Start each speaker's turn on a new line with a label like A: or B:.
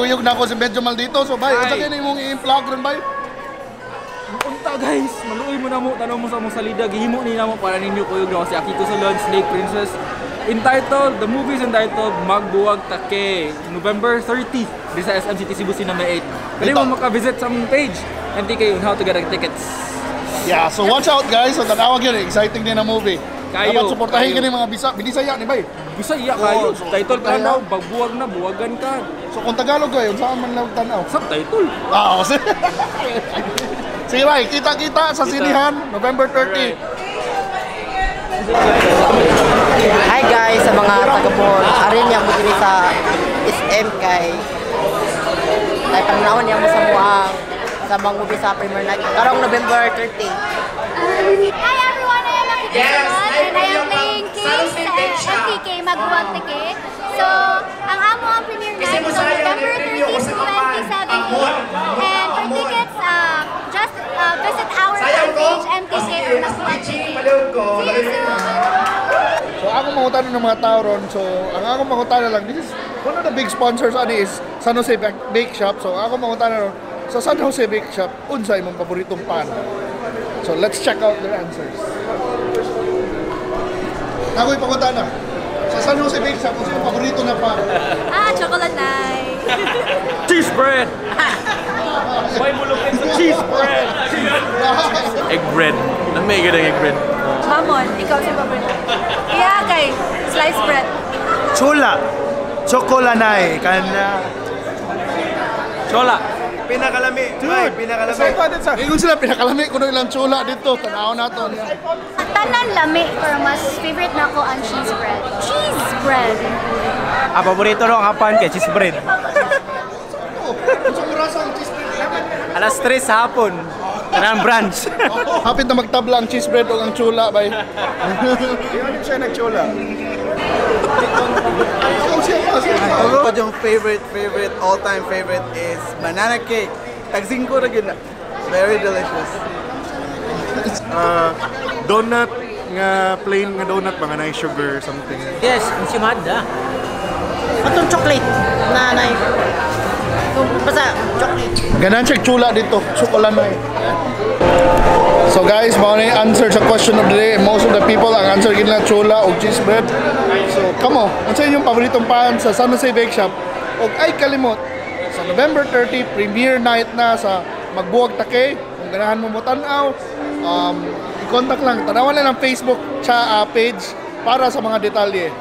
A: Gikuyog na ako si Medyo Maldito. So bay, unsa
B: Hi.
A: kay imong i-plug ron, bay?
B: Unta guys, maluoy mo na mo, tanaw mo sa among salida, gihimo ni namo para ninyo. Kuyog na si Akiko Salon, Snake Princess. Entitled, the movie is entitled Magbuwag Take, November 30, di sa SM City Cebu Cinema 8. Pwede mo maka-visit sa among page, MTK, on how to get the tickets.
A: Yeah, so watch out, guys. So tanawa gyud, exciting din ang movie.
B: Kayo,
A: Dapat suportahin
B: kayo.
A: Kini mga bisa, binisaya ni bay.
B: Bisaya kayo,
A: Oo, so,
B: title pa
A: kaya-
B: daw, bagbuwag na, buwagan ka.
A: So kung Tagalog kayo, saan man lang tanaw?
B: Subtitle.
A: Ah, oh, sige. Sige bay, kita-kita sa sinihan November 30.
C: Hi guys, sa mga taga Bohol, arin niya mo diri sa SM kay kay panahon niya mo sa muang sa mga movie sa premiere night karong November 30.
D: Hi everyone, I am Akiko Salon and I am playing King sa MTK Magbuwag Take. So, ang amo ang premiere night is on November 30 to 27. And for tickets, just visit our fan page, MTK or Magbuwag Take. See you soon!
A: So ako mangutana ng mga tao ron. So ang ako mangutana lang, this is one of the big sponsors ani is San Jose Bake Shop. So ang ako mangutana ron, sa San Jose Bake Shop, unsa imong paboritong pan? So let's check out their answers. Ako'y pangutana. Sa San Jose Bake Shop, unsa imong paborito na pan?
D: Ah, chocolate night!
B: Cheese bread! Why mo looking sa cheese bread?
E: Egg bread. Lamay gud ang egg bread.
F: Mamon, ikaw sa paborito. Iya kay slice bread.
G: Chola. Chocolanay. Kana.
B: Chola.
G: Pinakalami. Dude, pinakalami.
A: Ingon sila, pinakalami kuno ilang chula dito. Tanaw na to.
D: Tanan lami, pero mas favorite na ko ang cheese bread. Cheese bread!
G: Ah, paborito ro ang apan kay cheese bread.
A: Oh, unsa oras ang cheese bread?
G: Alas 3 sa hapon. Kanang brunch.
A: Hapit na magtabla ang cheese bread o ang chula, bay.
G: Di siya nagchula.
A: Ikaw siya pa, siya pa.
H: Ako yung favorite, favorite, all-time favorite is banana cake. Tag-singko na gyud na. Very delicious.
I: Donut nga plain nga donut mga nice sugar something.
C: Yes, ensaymada. Atong chocolate na na basta chocolate.
A: Ganan siya chula dito, chocolanay. So guys, mao na yung answer sa question of the day. Most of the people, ang answer nila chula o cheese bread. So, come on, unsa inyong paboritong pan sa San Jose Bake Shop? Og ay kalimot, sa November 30, premiere night na sa Magbuwag Take. Kung ganahan mo mo tan-aw, i-contact lang. Tanawan lang ang Facebook cha, page para sa mga detalye.